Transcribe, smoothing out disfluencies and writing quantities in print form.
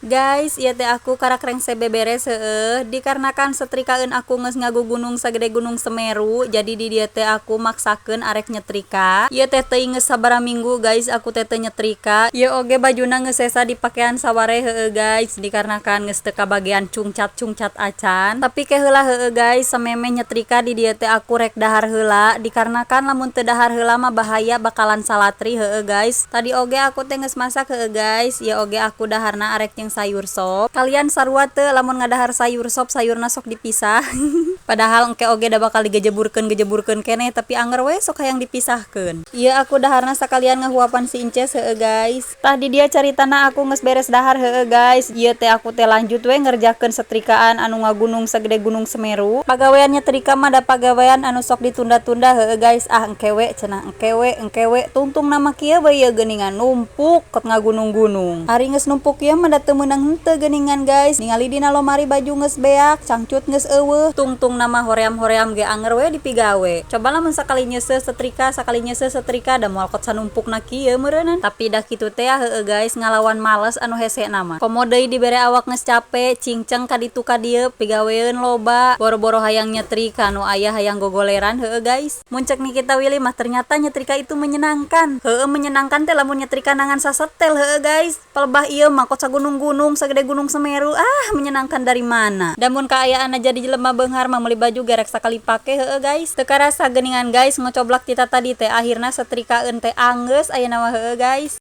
Guys, ieu teh aku karak rengse beberes heueuh, dikarenakan setrikaeun aku geus ngagugunung sagede Gunung Semeru, jadi di dieu teh aku maksakeun arek nyetrika. Ieu teh teuing geus sabaraha minggu, guys, aku teh teu nyetrika. Ieu oge bajuna geus sesa dipakean saware heueuh, guys, dikarenakan geus teu kabagean cungcat-cungcat acan. Tapi ke heula heueuh, guys, samemeh nyetrika di dieu teh aku rek dahar heula, dikarenakan lamun teu dahar heula mah bahaya bakalan salatri heueuh, guys. Tadi oge aku teh geus masak heueuh, guys, ieu oge aku daharna arek jeung sayur sop. Kalian sarua teu lamun ngadahar sayur sop, sayurna sok dipisah? Padahal engke oge da bakal digejeburkeun-gejeburkeun keneh, tapi anger we sok hayang dipisahkeun. Ieu aku daharna sakalian ngahuapan si Inces heueuh, guys. Tah, di dieu caritana aku geus beres dahar heueuh, guys. Ieu teh aku teh lanjut we ngerjakeun setrikaan anu ngagunung sagede Gunung Semeru. Pagawean nyetrika mah da pagawean anu sok ditunda-tunda heueuh, guys. "Ah, engke we," cenah, "engke we, engke we." Tungtungna mah kieu we ieu geuningan, numpuk kot ngagunung-gunung. Ari geus numpuk kieu mah da teu meunang henteu geuningan, guys. Ningali dina lomari baju geus beak, cangcut geus euweuh. Tungtungna mah hoream-hoream ge anger we dipigawe. Coba lamun sakali nyeuseuh setrika, sakali nyeuseuh setrika, da moal kot sanumpukna kieu meureunnan. Tapi dah kitu teh heueuh, guys, ngalawan males anu hesena mah. Komo deui dibere awak geus cape, cingceng ka ditu ka dieu, pigaweun loba, boro-boro hayang nyetrika, nu aya hayang gogoleran heueuh, guys. Mun cek Nikita Willy mah, ternyata nyetrika itu menyenangkan. Heueuh, menyenangkan teh lamun nyetrika ngan sasetel heueuh, guys. Palebah ieu mah kot sagunung-gunung sagede Gunung Semeru, ah, menyenangkan dari mana? Da mun kaayaanna jadi jelema beunghar mah meuli baju gerek sakali pake heueuh, guys. Teu karasa geuningan, guys, ngocoblak ti tatadi teh, akhirna setrikaeun teh anggeus ayeuna mah heueuh, guys.